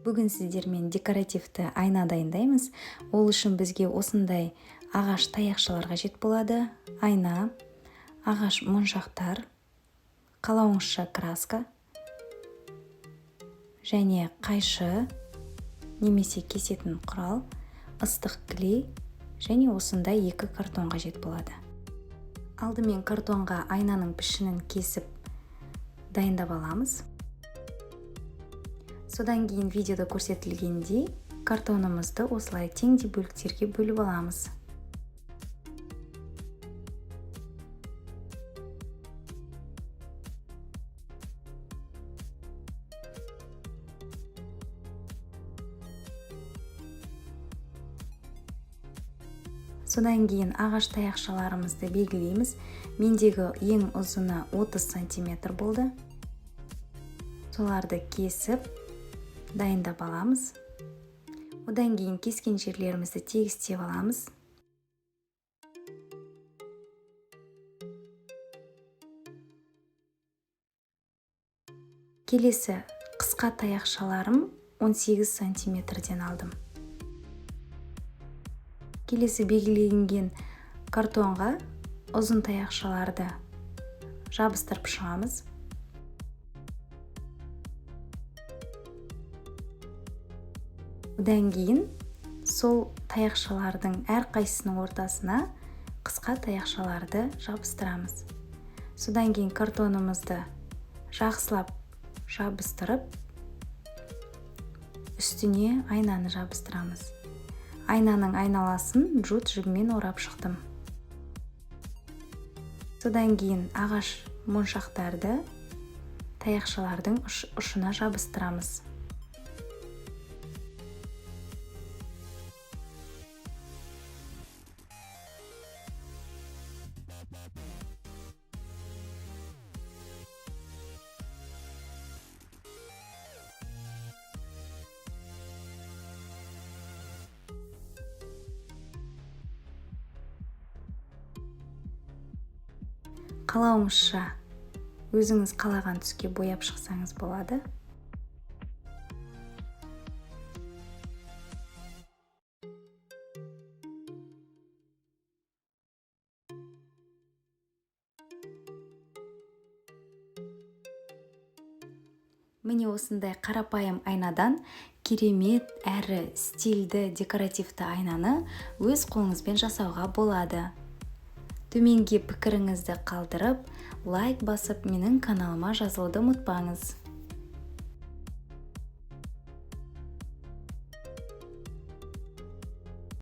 Бүгін сіздермен декоративті айна дайындаймыз. Ол үшін бізге осындай ағаш таяқшалар қажет болады. Айна, ағаш моншақтар, қалауыңызша краска және қайшы немесе кесетін құрал, ыстық клей және осындай екі картон қажет болады. Алдымен картонға айнаның пішінін кесіп дайындап аламыз. Содан кейін видеода көрсетілгендей картонымызды осылай теңдей бөліктерге бөліп аламыз. Содан кейін ағаш таяқшаларымызды белгілейміз. Мендегі ең ұзыны 30 сантиметр болды. Соларды кесіп дайындап аламыз. Одан кейін кескен жерлерімізді тегістеп аламыз. Келесі қысқа таяқшаларым 18 сантиметрден алдым. Келесі белгіленген картонға ұзын таяқшаларды жабыстырып шығамыз. Одан кейін сол таяқшалардың әрқайсысының ортасына қысқа таяқшаларды жабыстырамыз. Содан кейін картонымызды жақсылап жабыстырып, үстіне айнаны жабыстырамыз. Айнаның айналасын джут жібімен орап шықтым. Содан кейін ағаш моншақтарды таяқшалардың ұшына жабыстырамыз. Қалауыңызша өзіңіз қалаған түске бояп шықсаңыз болады. Міне осындай қарапайым айнадан керемет әрі стильді декоративті айнаны өз қолыңызбен жасауға болады. Төменге пікіріңізді қалдырып, лайк басып, менің каналыма жазылуды ұмытпаңыз.